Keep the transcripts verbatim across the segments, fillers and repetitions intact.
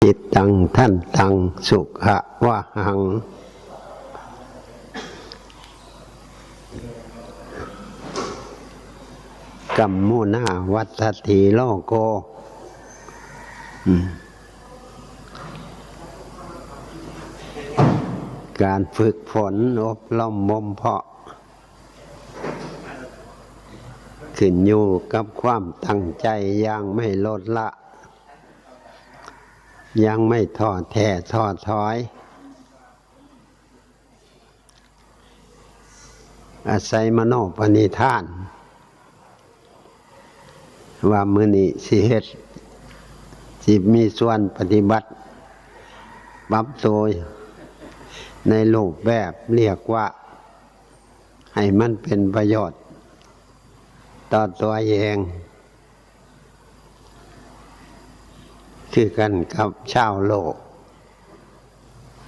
จิตตังทันตังสุขะวะหัง กัมมุนาวัตถทีโลโก อืม การฝึกฝนอบรมบ่มเพาะ ขึ้นอยู่กับความตั้งใจอย่างไม่ลดละ ยังไม่ท้อแท้ท้อถอย อาศัยมโนปณิธาน ว่ามื้อนี้สิเฮ็ด สิมีส่วนปฏิบัติ ปรับตัวในรูปแบบ เรียกว่าให้มันเป็นประโยชน์ต่อตัวเอง คือกันกับชาวโลก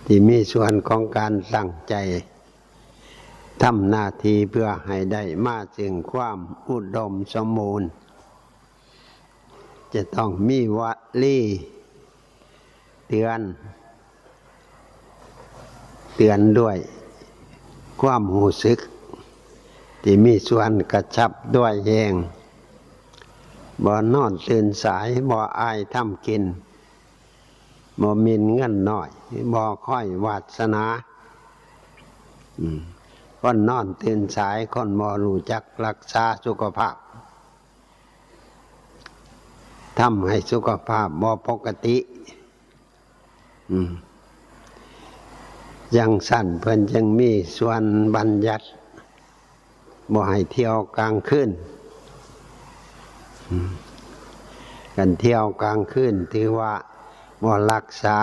ที่มีส่วนของการตั้งใจทำหน้าที่เพื่อให้ได้มาซึ่งความอุดมสมบูรณ์ จะต้องมีวลีเตือน เตือนด้วยความรู้สึก ที่มีส่วนกระชับด้วยแฮง บ่นอนตื่นสาย บ่อายทำกิน บ่หมิ่นเงินน้อย บ่คอยวาสนา อืม คนนอนตื่นสาย คนบ่รู้จักรักษาสุขภาพ ทำให้สุขภาพบ่ปกติ อืม จั่งซั้นเพิ่นจึงมีส่วนบัญญัติ บ่ให้เที่ยวกลางคืน อืม คันเที่ยวกลางคืนถือว่าบ่รักษา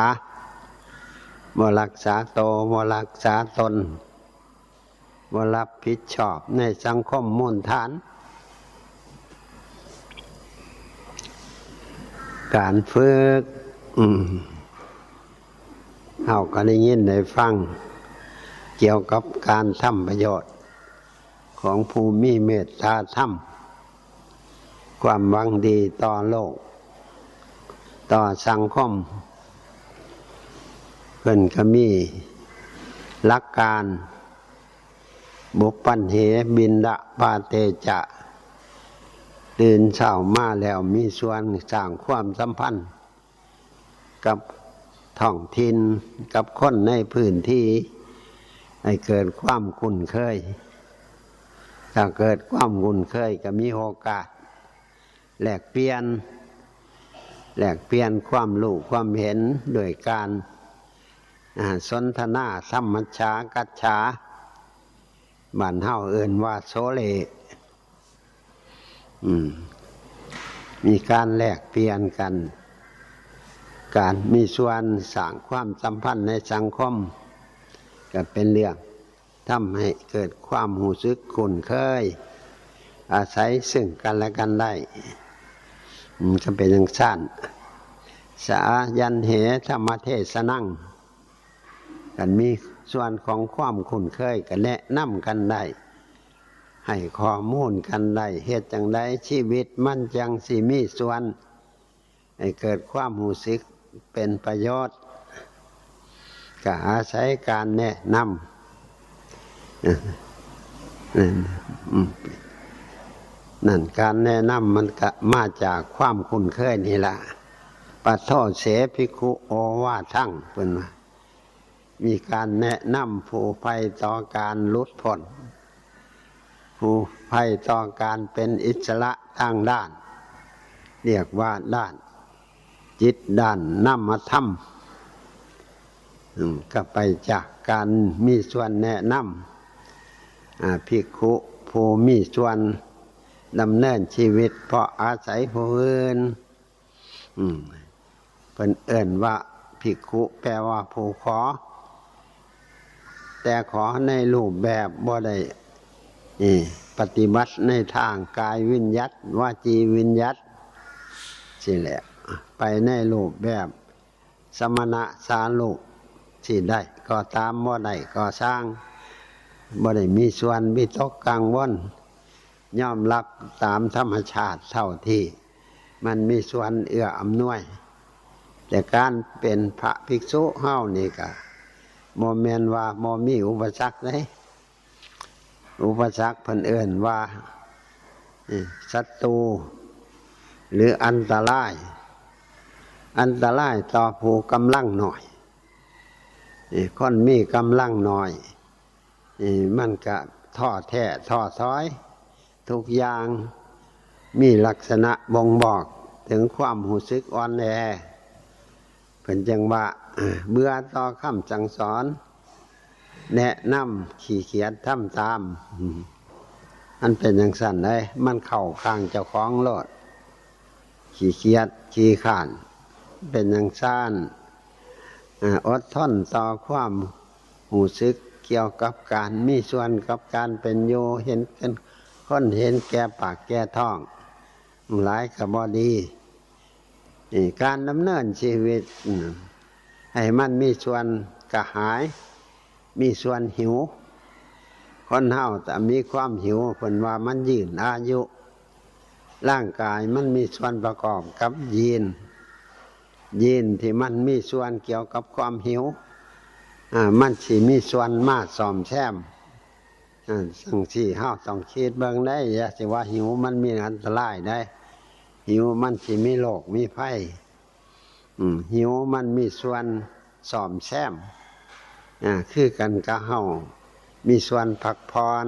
บ่รักษาโต บ่รักษาตน บ่รับผิดชอบในสังคมมูลฐาน การฝึก อืม เฮาก็ได้ยินได้ฟัง เกี่ยวกับการทำประโยชน์ของผู้มีเมตตาธรรม ความหวังดีต่อโลก ต่อสังคม เพิ่นก็มีหลักการ บุปปัณเห บิณฑะปาเตจะ ตื่นเช้ามาแล้วมีส่วนสร้างความสัมพันธ์กับท้องถิ่น กับคนในพื้นที่ ให้เกิดความคุ้นเคย ถ้าเกิดความคุ้นเคยก็มีโอกาสแลกเปลี่ยน แลกเปลี่ยนความรู้ความเห็นโดยการ อ่า สนทนา สัมมัชฌา กัจฉา บ้านเฮาเอิ้นว่าโสเล อืม มีการแลกเปลี่ยนกัน การมีส่วนสร้างความสัมพันธ์ในสังคม ก็เป็นเรื่องทำให้เกิดความรู้สึกคุ้นเคย อาศัยซึ่งกันและกันได้ อืม ก็เป็นจั่งซั้น สายันเห ธรรมเทศนัง คันมีส่วนของความคุ้นเคยก็แนะนำกันได้ ให้ข้อมูลกันได้ เฮ็ดจั่งใดชีวิตมันจั่งสิมีส่วนให้เกิดความรู้สึกเป็นประโยชน์ ก็อาศัยการแนะนำ นั่น อืม นั่น การแนะนำมันก็มาจากความคุ้นเคยนี่ล่ะ ปัทโท เส ภิกขุ โอวาทัง เพิ่นว่า มีการแนะนำผู้ใฝ่ต่อการหลุดพ้น ผู้ใฝ่ต่อการเป็นอิสระทางด้าน เรียกว่าด้านจิต ด้านนามธรรม อืม ก็ไปจากการมีส่วนแนะนำ อ่า ภิกขุผู้มีส่วนดำเนินชีวิตเพราะอาศัยผู้อื่น อืม เพิ่นเอิ้นว่าภิกขุ แปลว่าผู้ขอ แต่ขอในรูปแบบ บ่ได้ เอ่อ ปฏิบัติในทางกายวิญญัติ วจีวิญญัติ ซี้แหละ ไปในรูปแบบสมณะสาลูก สิได้ก็ตาม บ่ได้ก็ซ่าง บ่ได้มีส่วนวิตกกังวล ยอมรับตามธรรมชาติเท่าที่มันมีส่วนเอื้ออำนวย แต่การเป็นพระภิกษุเฮานี่ก็บ่แม่นว่าบ่มีอุปสรรคเด้ อุปสรรคเพิ่นเอิ้นว่า เอ่อ ศัตรู หรืออันตราย อันตรายต่อผู้กำลังน้อย เอ่อ คนมีกำลังน้อย เอ่อ มันก็ท้อแท้ท้อถอย ทุกอย่างมีลักษณะบ่งบอกถึงความรู้สึกอ่อนแอ เพิ่นจึงว่า เอ่อ เบื่อต่อคำสั่งสอน แนะนำ ขี้เกียจทำตาม อืม มันเป็นจั่งซั้นเด้ มันเข้าข้างเจ้าของโลด ขี้เกียจ ขี้คร้าน เป็นจั่งซั้น อ่า อดทนต่อความรู้สึกเกี่ยวกับการมีส่วนกับการเป็นอยู่ เห็นเป็นคนเห็นแก่ปากแก่ท้อง หลายก็บ่ดี นี่ การดำเนินชีวิต อืม ให้มันมีส่วนกระหาย มีส่วนหิว คนเฮาถ้ามีความหิว เพิ่นว่ามันยืนอายุ ร่างกายมันมีส่วนประกอบกับยีน ยีนที่มันมีส่วนเกี่ยวกับความหิว อ่า มันสิมีส่วนมาซ่อมแซม อ่า จั่งซี้เฮาต้องคิดเบิ่งได้ อย่าสิว่าหิวมันมีอันตรายได้ หิวมันสิมีโรคมีภัย อืม หิวมันมีส่วนซ่อมแซม อ่า คือกันกับเฮามีส่วนพักผ่อน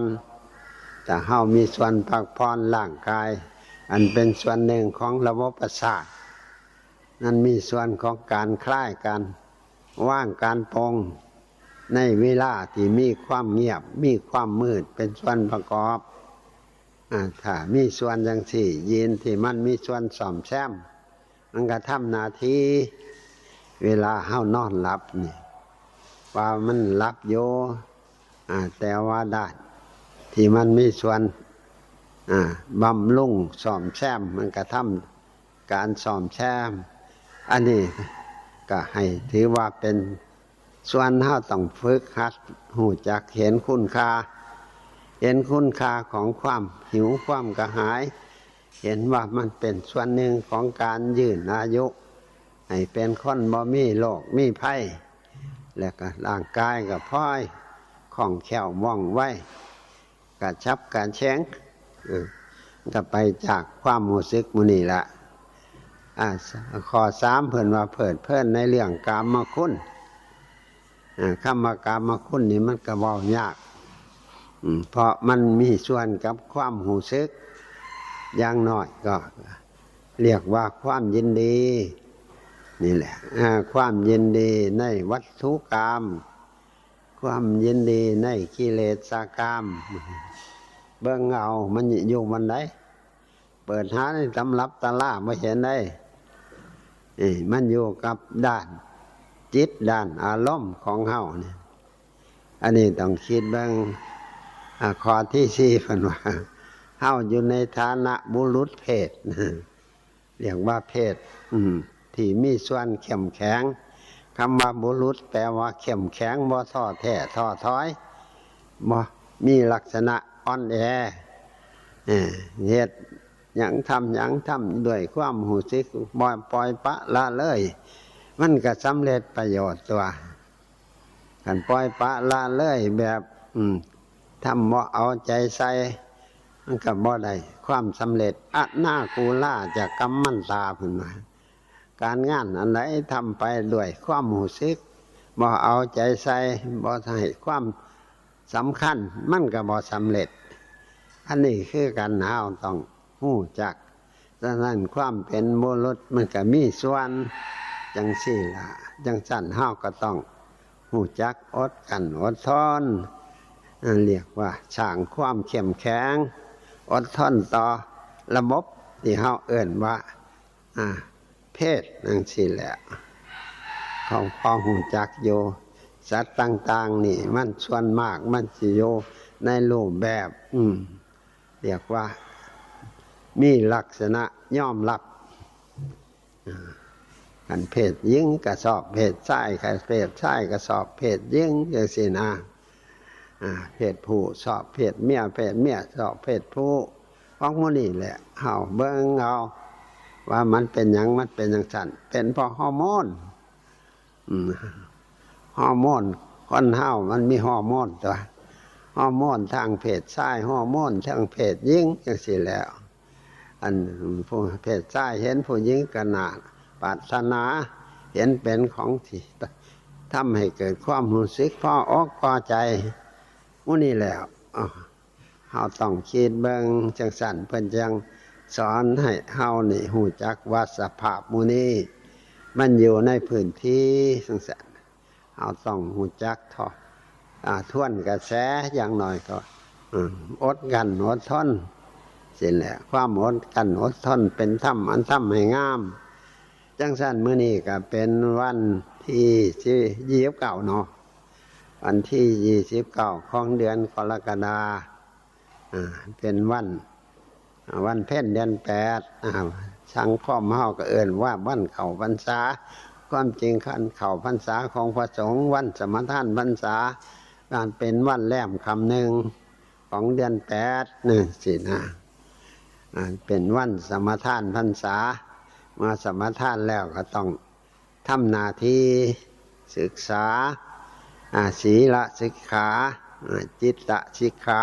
ถ้าเฮามีส่วนพักผ่อนร่างกาย อันเป็นส่วนหนึ่งของระบบประสาท นั้นมีส่วนของการคลาย การวาง การปลง ในเวลาที่มีความเงียบ มีความมืดเป็นส่วนประกอบ อ่า ถ้ามีส่วนจั่งซี้ ยีนที่มันมีส่วนซ่อมแซม มันก็ทำหน้าที่ เวลาเฮานอนหลับนี่ ว่ามันหลับอยู่ อ่า แต่ว่าด้านที่มันมีส่วน อ่า บำรุงซ่อมแซม มันก็ทำการซ่อมแซม อันนี้ก็ให้ถือว่าเป็นส่วนเฮาต้องฝึกหัดรู้จักเห็นคุณค่า เห็นคุณค่าของความหิวความกระหาย เห็นว่ามันเป็นส่วนหนึ่งของการยืนอายุ ให้เป็นคนบ่มีโรคมีภัย และก็ร่างกายก็พลอยคล่องแคล่วว่องไว กระฉับกระเฉง เออ ก็ไปจากความรู้สึกหมู่นี้ละ อ่า ข้อสาม เพิ่นว่าเพลิดเพลินในเรื่องกามคุณ อ่า คำว่ากามคุณนี่มันก็เว้ายาก อืม เพราะมันมีส่วนกับความรู้สึก อย่างน้อยก็เรียกว่าความยินดี นี่แหละ อ่า ความยินดีในวัตถุกาม ความยินดีในกิเลสกาม เบิ่งเอามันอยู่บ่อนใด เปิดหาในตำรับตำราบ่เห็นได้ เอ้ย มันอยู่กับด้านจิตด้านอารมณ์ของเฮานี่ อันนี้ต้องคิดเบิ่ง อ่า ข้อที่สี่ เพิ่นว่า เฮาอยู่ในฐานะบุรุษเพศ เรียกว่าเพศ อืม ที่มีส่วนเข้มแข็ง คำว่าบุรุษแปลว่าเข้มแข็ง บ่ท้อแท้ท้อถอย บ่มีลักษณะอ่อนแอ เออ เฮ็ดหยังทำหยังทำด้วยความรู้สึกบ่ปล่อยปละละเลย มันก็สำเร็จประโยชน์ตั๊ว คันปล่อยปละละเลยแบบ อืม ทำบ่เอาใจใส่ มันก็บ่ได้ความสำเร็จ อนากูลาจะกัมมันตา เพิ่นว่า การงานอันใดทำไปด้วยความรู้สึก บ่เอาใจใส่ บ่ให้ความสำคัญ มันก็บ่สำเร็จ อันนี้คือกัน เฮาต้องรู้จัก ฉะนั้นความเป็นบุรุษมันก็มีส่วนจั่งซี้ล่ะ จั่งซั้นเฮาก็ต้องรู้จักอดกลั้นอดทน อ่า เรียกว่าสร้างความเข้มแข็ง อดทนต่อระบบที่เฮาเอิ้นว่า อ่า เพศจั่งซี้แหละ เขาพอรู้จักอยู่ สัตว์ต่างๆ นี่มันส่วนมากมันสิอยู่ในรูปแบบ อืม เรียกว่ามีลักษณะยอมรับ อ่า คันเพศหญิงก็ชอบเพศชาย คันเพศชายก็ชอบเพศหญิง จั่งซี้นะ อ่า เพศผู้ชอบเพศเมีย เพศเมียชอบเพศผู้ ของหมู่นี้แหละ เฮาเบิ่งเอา ว่ามันเป็นหยัง มันเป็นจั่งซั้น เป็นเพราะฮอร์โมน อืม ฮอร์โมน คนเฮามันมีฮอร์โมนตั๊ว ฮอร์โมนทางเพศชาย ฮอร์โมนทางเพศหญิง จั่งซี้แหล้ว อันผู้เพศชายเห็นผู้หญิงก็น่าปรารถนา เห็นเป็นของที่ทำให้เกิดความรู้สึกพออกพอใจ หมู่นี้แหล้ว อ้อ เฮาต้องคิดเบิ่งจั่งซั้น เพิ่นจั่งสอนให้เฮานี่รู้จักว่าสภาพหมู่นี้ มันอยู่ในพื้นที่จั่งซั้น เฮาต้องรู้จักทอ- อ่า ทวนกระแส อย่างน้อยก็ อืม อดกลั้นอดทน ซี้แหละ ความอดกลั้นอดทนเป็นธรรมอันทำให้งาม จั่งซั้น มื้อนี้ก็เป็นวันที่ยี่สิบเก้าเนาะ วันที่ยี่สิบเก้าของเดือนกรกฎา อ่า เป็นวัน อ่า วันเพ็ญเดือนแปด อ่า สังคมเฮาก็เอิ้นว่าวันเข้าพรรษา ความจริงคันเข้าพรรษาของพระสงฆ์ วันสมาทานพรรษา มันเป็นวันแรมค่ำหนึ่งของเดือนแปด จั่งซี้นะ อ่า เป็นวันสมาทานพรรษา เมื่อสมาทานแล้วก็ต้องทำหน้าที่ศึกษา อ่า ศีลสิกขา อ่า จิตสิกขา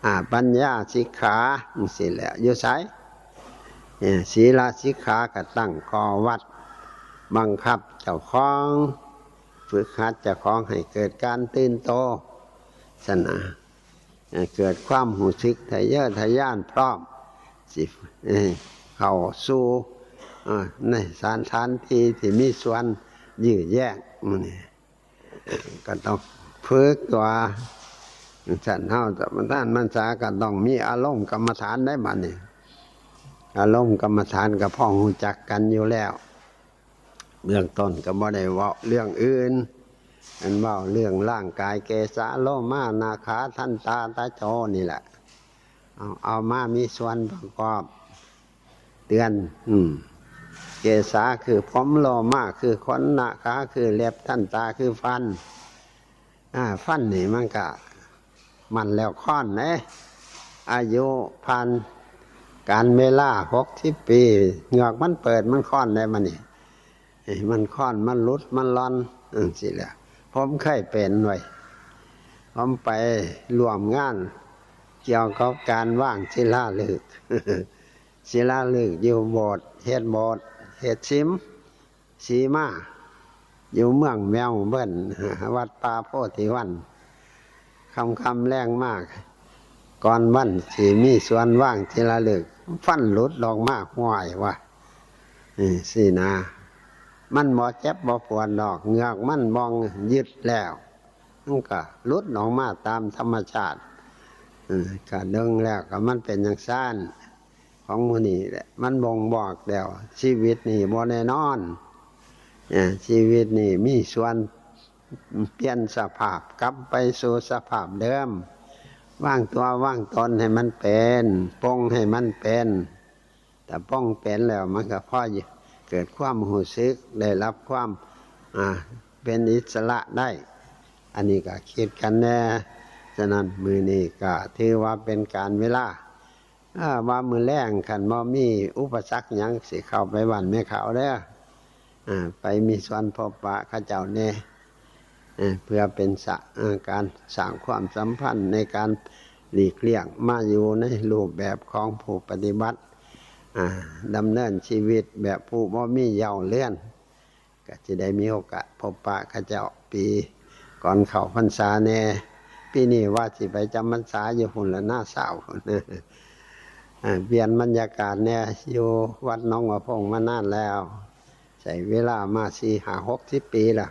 อ่า ปัญญาสิกขา จั่งซี้แหละ อยู่ไส เอ่อ ศีลสิกขาก็ตั้งข้อวัด บังคับเจ้าของ ฝึกหัดเจ้าของให้เกิดการตื่นโต ซั้นนะ เอ่อ เกิดความรู้สึกทะเยอทะยานพร้อมสิ เอ่อ เข้าสู่ เอ่อ ในสถานที่ที่มีส่วนยื้อแย่ง หมู่นี้ ก็ต้องฝึกตัว ซั้นเฮาสมาทานพรรษาก็ต้องมีอารมณ์กรรมฐานได้บัดนี้ อารมณ์กรรมฐานก็พอรู้จักกันอยู่แล้ว เบื้องต้นก็บ่ได้เว้าเรื่องอื่น อันเว้าเรื่องร่างกาย เกสาโลมานาขาทันตาตะโจนี่แหละ เอา เอามามีส่วนประกอบเตือน อืม เกสาคือผม โลมาคือขน นาขาคือเล็บ ทันตาคือฟัน อ่า ฟันนี่มันก็มันแล้วค้อนเด้ อายุผ่านกาลเวลาหกสิบปี เหงือกมันเปิด มันค้อนได้มานี่ เอ้ย มันค้อน มันหลุด มันหล่อน จั่งซี้แหละ ผมเคยเป็นไว้ ผมไปร่วมงานเกี่ยวกับการวางศิลาฤกษ์ ศิลาฤกษ์อยู่โบสถ์ เฮ็ดโบสถ์ เฮ็ดศิม สีมา อยู่เมืองเมลเบิร์น วัดป่าโพธิวัน ค่ำๆแลงมา ก่อนวันสิมีส่วนวางศิลาฤกษ์ ฟันหลุดออกมา ห้วยว่า เอ้ย ซี้นะ มันบ่เจ็บบ่ปวดดอก เหงือกมันบ่ยึดแล้ว มันก็หลุดออกมาตามธรรมชาติ เออ ก็เบิ่งแล้วก็มันเป็นจั่งซั้น ของหมู่นี้แหละ มันบ่งบอกแล้ว ชีวิตนี่บ่แน่นอน เออ ชีวิตนี่มีส่วนเปลี่ยนสภาพกลับไปสู่สภาพเดิม วางตัววางตนให้มันเป็น ปลงให้มันเป็น ถ้าปลงเป็นแล้วมันก็พอเกิดความรู้สึก ได้รับความ อ่า เป็นอิสระได้ อันนี้ก็คิดกันแน่ ฉะนั้นมื้อนี้ก็ถือว่าเป็นการเวลา อ่า ว่ามื้อแลงคันบ่มีอุปสรรคหยังสิเข้าไปบ้านแม่ขาวเด้อ อ่า ไปมีส่วนพบปะเขาเจ้าแน่ เอ่อ เพื่อเป็นสะ- เอ่อ การสร้างความสัมพันธ์ในการหลีกเลี่ยงมาอยู่ในรูปแบบของผู้ปฏิบัติ อ่า ดำเนินชีวิตแบบผู้บ่มีเหย้าเรือน ก็สิได้มีโอกาสพบปะเขาเจ้าปีก่อนเข้าพรรษาแน่ ปีนี้ว่าสิไปจำพรรษาอยู่พุ้นละ นาซาวพุ้น อ่า เปลี่ยนบรรยากาศแน่ อยู่วัดหนองหัวโพงมานานแล้ว ใช้เวลามาสี่ห้าหกสิบปีละ